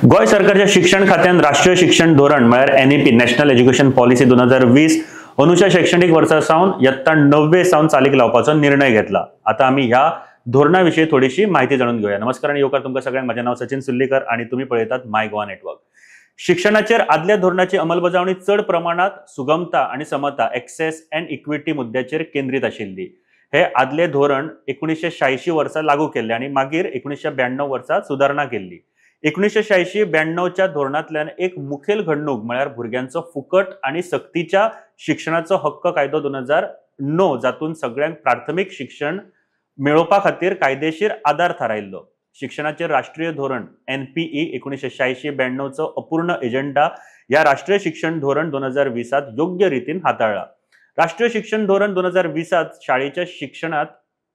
गोंय सरकारच्या शिक्षण खात्यान राष्ट्रीय शिक्षण धोरण म्हळ्यार एनईपी नॅशनल एज्युकेशन पॉलिसी 2020 अंदूच्या शैक्षणिक वर्सा सावन यत्ता 9वे सावन चालीक लावपाचो निर्णय घेतला. आता आमी ह्या धोरणा विशीं थोडीशी माहिती जाणून घेवया. नमस्कार आनी येवकार तुमकां सगळ्यांक. म्हजें नांव सचिन सुर्लीकर आनी तुमी पळयतात माय गोवा नेटवर्क. शिक्षणाचेर आदल्या धोरणाची अंमलबजावणी चड प्रमाणात सुगमता आनी समता एक्सेस अँड इक्विटी मुद्द्याचेर केंद्रीत आशिल्ली. हे आदले धोरण 1986 वर्सा लागू केल्ले आनी मागीर 1992 वर्सा सुदारणा केल्ली. 1986-92च्या धोरणांतल्यान एक मुखेल घडणूक म्हळ्यार भुरग्यांचो फुकट आनी सक्तीच्या शिक्षणाचो हक्क कायदो 2009 जातून सगळ्यांक प्राथमीक शिक्षण मेळोवपा खातीर कायदेशीर आदार थारायल्लो. शिक्षणाचेर राष्ट्रीय धोरण एनपीई 1986-92चो अपूर्ण एजेंडा ह्या राष्ट्रीय शिक्षण धोरण 2020 योग्य रितीन हाताळ्ळा. राष्ट्रीय शिक्षण धोरण 2020 शाळेच्या शिक्षणात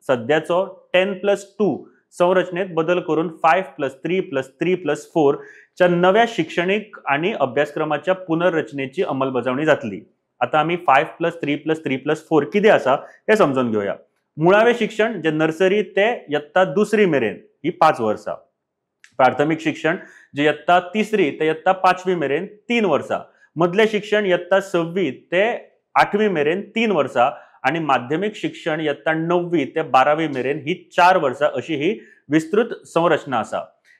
सद्याचो 10+2 संरचनेत बदल करून 5+3+3+4 च्या नव्या शिक्षणीक आणि अभ्यासक्रमाच्या पुनर्रचनेची अंमलबजावणी जातली. आता आमी 5+3+3+4 कितें आसा हें समजून घेवया. मुळावें शिक्षण जे नर्सरी ते यत्ता 2री मेरेन ही 5 वर्सां, प्राथमीक शिक्षण जे यत्ता 3री ते यत्ता 5वी मेरेन 3 वर्सां, मदलें शिक्षण यत्ता 6वी ते 8वी मेरेन 3 वर्सां आनी माध्यमीक शिक्षण यत्ता 9वी ते 12वी मेरेन ही 4 वर्सां अशी ही विस्तृत संरचना आसा.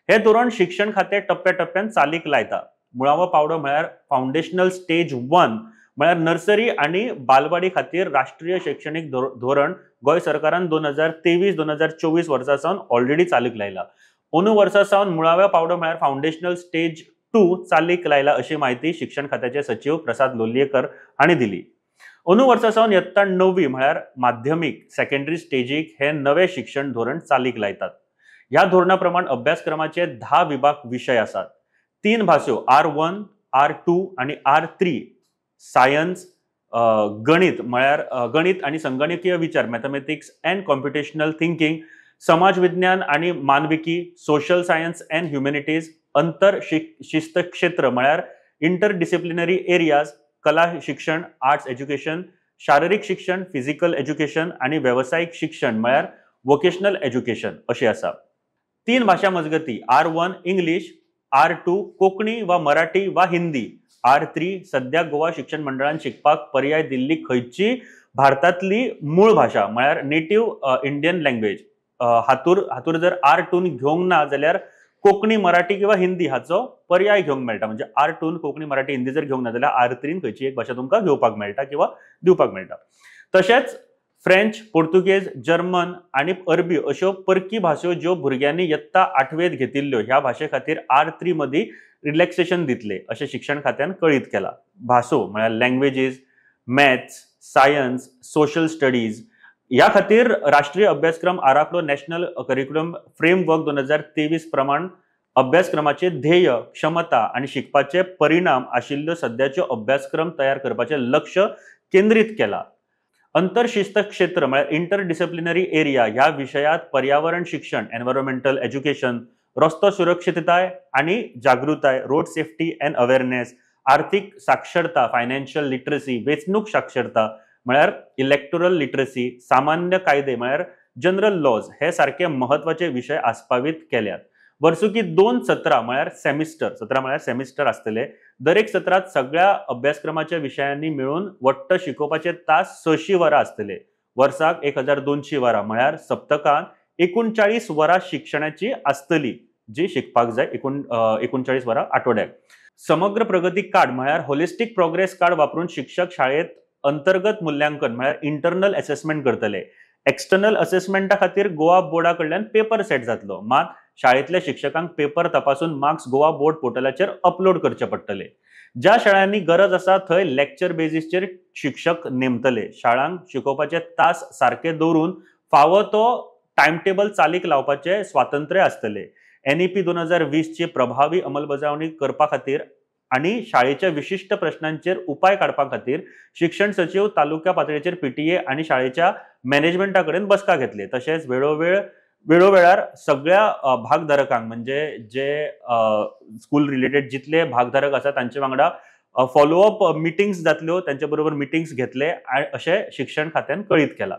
हे धोरण शिक्षण खातें टप्प्या टप्प्यान चालीक लायता. मुळावो पावडो म्हळ्यार फावंडेशनल स्टेज 1 म्हळ्यार नर्सरी आनी बालवाडी खातीर राष्ट्रीय शैक्षणीक धोरण गोंय सरकारान 2023-2024 वर्सा सावन ऑलरेडी चालीक लायला. अंदू वर्सा सावन मुळाव्या पावडो म्हळ्यार फावंडेशनल स्टेज 2 चालीक लायला अशी माहिती शिक्षण खात्याचे सचीव प्रसाद लोलयेकर हांणी दिली. अंदू वर्सा सावन यत्ता 9वी म्हळ्यार माध्यमीक सेकंडरी स्टेजीक हे नवे शिक्षण धोरण चालीक लायतात. ह्या धोरणा प्रमाण अभ्यासक्रमाचे 10 विभाग विशय आसात. 3 भासो R1, R2 आनी R3, सायन्स, गणित म्हळ्यार गणित आनी संगणकीय विचार मॅथमॅटिक्स अँड कॉम्प्युटेशनल थिंकींग, समाज विज्ञान आनी मानविकी सोशल सायन्स अँड ह्युमॅनिटीज, अंतर शिस्त क्षेत्र म्हळ्यार इंटरडिसिप्लिनरी एरियाज, कला शिक्षण आर्ट्स एज्युकेशन, शारिरीक शिक्षण फिजिकल एज्युकेशन आनी वेवसायीक शिक्षण म्हळ्यार वोकेशनल एज्युकेशन अशें आसा. 3 भाशा मजगती R1 English, R2 Konkani वा मराठी वा हिंदी, R3 सद्या गोवा शिक्षण मंडळान शिकपाक पर्याय दिल्ली खंयची भारतांतली मूळ भाशा म्हळ्यार नेटीव इंडियन लँग्वेज. हातूर जर R2 घेवंक ना जाल्यार कोंकणी मराठी किंवा हिंदी हाचो पर्याय घेवंक मेळटा. म्हणजे R2 Konkani Marathi Hindi जर घेवंक ना जाल्यार R3 खंयची एक भाशा तुमकां घेवपाक मेळटा किंवा दिवपाक मेळटा. तशेंच फ्रेंच, पोर्तुगेज, जर्मन आनी अरबी अश्यो परकी भासो ज्यो भुरग्यांनी यत्ता 8वेंत घेतिल्ल्यो ह्या भाशे खातीर R3 मदीं रिलॅक्सेशन दितले अशें शिक्षण खात्यान कळीत केलां. भासो म्हळ्यार languages, maths, science, social studies ह्या खातीर राष्ट्रीय अभ्यासक्रम आराखडो नॅशनल करिक्युलम फ्रेमवर्क 2023 प्रमाण अभ्यासक्रमाचे ध्येय, क्षमता आनी शिकपाचे परिणाम आशिल्ल्यो सद्याच्यो अभ्यासक्रम तयार करपाचें लक्ष केंद्रीत केलां. अंतरशिस्त क्षेत्र म्हळ्यार इंटरडिसिप्लिनरी एरिया ह्या विशयांत पर्यावरण शिक्षण एनवायरमेंटल एज्युकेशन, रस्तो सुरक्षितताय आनी जागृताय रोड सेफ्टी अँड अवेरनेस, आर्थीक साक्षरता फायनान्शियल लिटरसी, वेंचणूक साक्षरता म्हळ्यार इलेक्टोरल लिटरसी, सामान्य कायदे म्हळ्यार जनरल लॉज हे सारके म्हत्वाचे विशय आस्पावीत केल्यात. वर्सुकी 2 सत्रां म्हळ्यार सेमिस्टर, सत्रां म्हळ्यार सेमिस्टर आसतले. दरेक सत्रांत सगळ्या अभ्यासक्रमाच्या विशयांनी मेळून वट्ट शिकोवपाचे तास 600 वरां आसतले. वर्साक 1200 वरां म्हळ्यार सप्तकांत 39 वरां शिक्षणाची आसतली जी शिकपाक जाय, 39 वरां आठवड्याक. समग्र प्रगती कार्ड म्हळ्यार होलिस्टीक प्रोग्रेस कार्ड वापरून शिक्षक शाळेंत अंतर्गत मूल्यांकन म्हळ्यार इंटरनल असेसमेंट करतले. एक्सटर्नल असेसमेंटा खातीर गोवा बोर्डा कडल्यान पेपर सेट जातलो, मात शाळेंतल्या शिक्षकांक पेपर तपासून मार्क्स गोवा बोर्ड पोर्टलाचेर अपलोड करचे पडटले. ज्या शाळांनी गरज आसा थंय लेक्चर बेजीसचेर शिक्षक नेमतले. शाळांक शिकोवपाचे तास सारके दवरून फावो तो टायम टेबल चालीक लावपाचे स्वातंत्र्य आसतले. एनईपी 2020ची प्रभावी अंमलबजावणी करपा खातीर आनी शाळेच्या विशिश्ट प्रश्नांचेर उपाय काडपा खातीर शिक्षण सचीव तालुक्या पातळेचेर पीटीए आनी शाळेच्या मॅनेजमेंटा कडेन बसका घेतले. तशेंच वेळोवेळार सगळ्या भागधारकांक म्हणजे जे स्कूल रिलेटेड जितले भागधारक आसा तांचे वांगडा फॉलोअप मिटिंग्स जातल्यो, तांचे बरोबर मिटिंग्स घेतले अशें शिक्षण खात्यान कळीत केलां.